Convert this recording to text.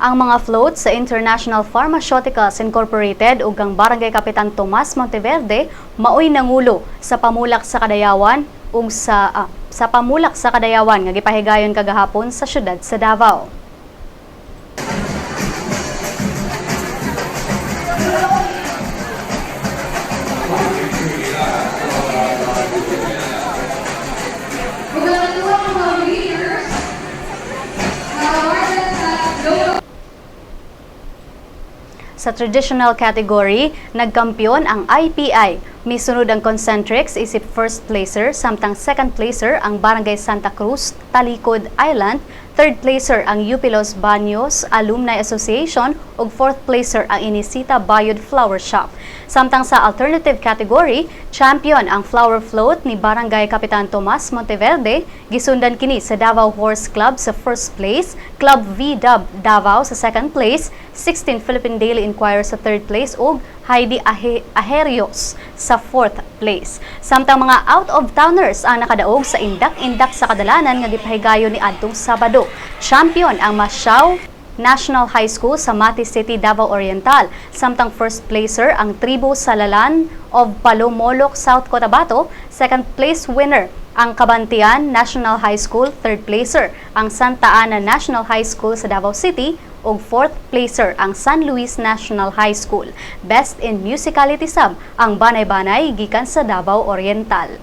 Ang mga float sa International Pharmaceuticals Incorporated ug ang Barangay Kapitan Tomas Monteverde maoy nangulo sa pamulak sa Kadayawan ug sa pamulak sa Kadayawan nga gipahigayon kagahapon sa syudad sa Davao. Ug ang mga leaders na awarded sa local Sa traditional category, nagkampiyon ang IPI. Misunod ang Concentrics isip first placer, samtang second placer ang Barangay Santa Cruz, Talikod Island, third placer ang UP Los Baños Alumni Association ug fourth placer ang Inisita Bayod Flower Shop. Samtang sa alternative category, champion ang flower float ni Barangay Kapitan Tomas Monteverde, gisundan kini sa Davao Horse Club sa first place, Club VDub Davao sa second place, 16 Philippine Daily Inquirer sa third place ug Heidi Aherios sa fourth place. Samtang mga out-of-towners ang nakadaog sa Indak-Indak sa Kadalanan nga gipahigayon ni adtong Sabado. Champion ang Masiao National High School sa Mati City, Davao Oriental. Samtang first placer ang Tribo Salalan of Polomolok, South Cotabato. Second place winner ang Cabantian National High School, third placer ang Santa Ana National High School sa Davao City ug fourth placer ang San Luis National High School. Best in Musicality sab ang Banay-Banay gikan sa Davao Oriental.